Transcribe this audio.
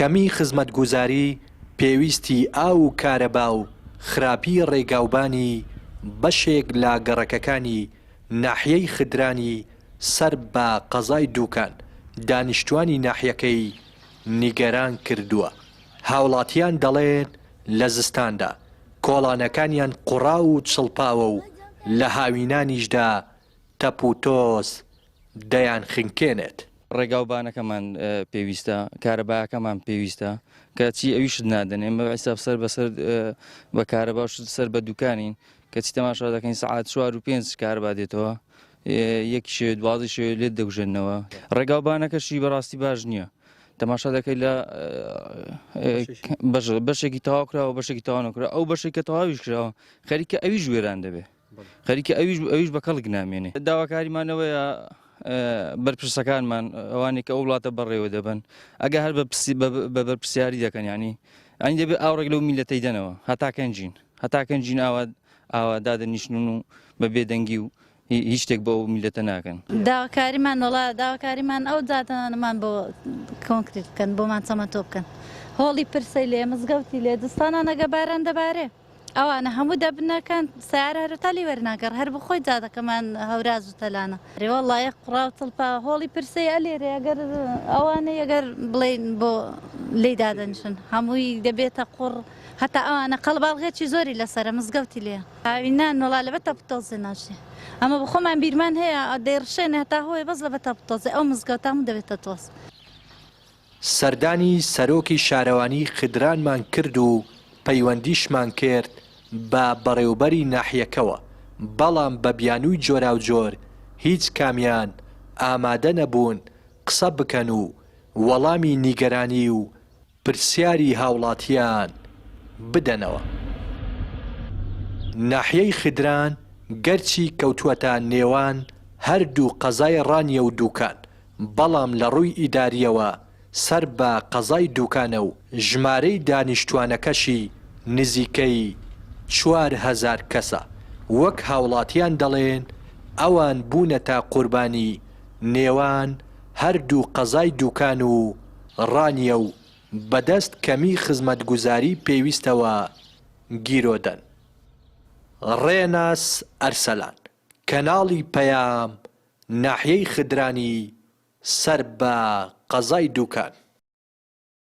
کەمی خزمەتگوزاری پێویستی ئاو و کارەبا و خراپی ڕێگاوبانی بەشێک لە گەڕەکەکانی ناحیەی خدرانی سەر بە قەزای دوکان دانیشتوانی ناحیەکەی نیگەران کردووە. هاوڵاتیان دەڵێن لە زستاندا کۆڵانەکانیان قوڕاو و چڵپاوە و لە هاوینانیشدا تەپوتۆز دەیانخنکێنێت. ڕێگاوبانەکەمان پێویستە، کارەبایەکەمان پێویستە، کەچی ئەویشت نادەن. ئێمە حیساب سەر بەسەر بە کارەبا و شت سەر بە دوکانین، کەچی تەماشا دەکەین سەعات چوار و پێنج کارەبا دێتەوە، یەکی شەوێ دوازدەی شەوێ لێت دەگوژێنەوە. ڕێگاوبانەکەشی بەڕاستی باش نییە. تەماشا دەکەی لە بەشێکی تەواو کراوە بەشێکی تەواو نەکراوە ئەو بەشێک کە تەواویش کراوە خەریکە ئەویش وێران دەبێ. خەریکە ئەویش ئەویش بە کەڵک نامێنێ. داواکاریمانەوەیە بەرپرسەکانمان ئەوانەی کە ئەو وڵاتە بەڕێوە دەبەن ئەگە هەر بە بەرپرسیاری دەکەن ینی ئەنی دەبێ ئاوڕێک لەو میلەتەی دەنەوە هەتا کەنجین هەتا کەنجین ئاوا ئاوا دادەنیشن و بە بێدەنگی و هیچ شتێک بۆ ئەو میلەتە ناکەن. داواکاریمان وەڵا داواکاریمان ئەو جادانەمان بۆ کۆنکریت بکەن بۆمان چەمەنتۆ بکەن هۆڵی پرسەی لێ مزگەوتی لێ زستانان ئەگە باران دەبارێ ئەوانە هەموو دەبنەکەن سەیارە هەر تا لی وەرناگەڕ هەر بخۆی جادەکەمان هەوراز و تەلانە رێ وەڵا یەک قوڕاو تڵپە هۆڵی پرسەی ئەلێرێ ئەگەر ئەوانەی ئەگەر بڵێین بۆ لێی دادەنیشن هەمووی دەبێتە قوڕ هەتا ئەوانە قەڵباڵغێکی زۆری لەسەرە مزگەوتی لێ هاوینان وەڵا لەبەر تەپ و تۆزێ ناژێ ئەمە بخۆمان بیرمان هەیە دەیڕشێنێ هەتا هۆیە بەس لەبەر تەپ و تۆزێ ئەو مزگەوتە هەموو دەبێتە تۆز. سەردانی سەرۆکی شارەوانی خدرانمان کرد و پەیوەندیشمان کرد بە بەڕێوبەری ناحیەکەوە، بەڵام بە بیانووی جۆراوجۆر هیچ کامیان ئامادە نەبوون قسە بکەن و وەڵامی نیگەرانی و پرسیاری هاوڵاتیان بدەنەوە. ناحیەی خدران گەرچی کەوتووەتە نێوان هەردوو قەزای ڕانیە و دوکان، بەڵام لە ڕووی ئیدارییەوە سەر بە قەزای دوکانە و ژمارەی دانیشتوانەکەشی نزیکەی 4000 کەسە، وەک هاوڵاتیان دەڵێن ئەوان بوونەتە قوربانی نێوان هەردوو قەزای دوکان و ڕانیە و بەدەست کەمی خزمەتگوزاری پێویستەوە گیرۆدەن. ڕێناس ئەرسەلان، کەناڵی پەیام، ناحیەی خدرانی سەر بە قەزای دوکان.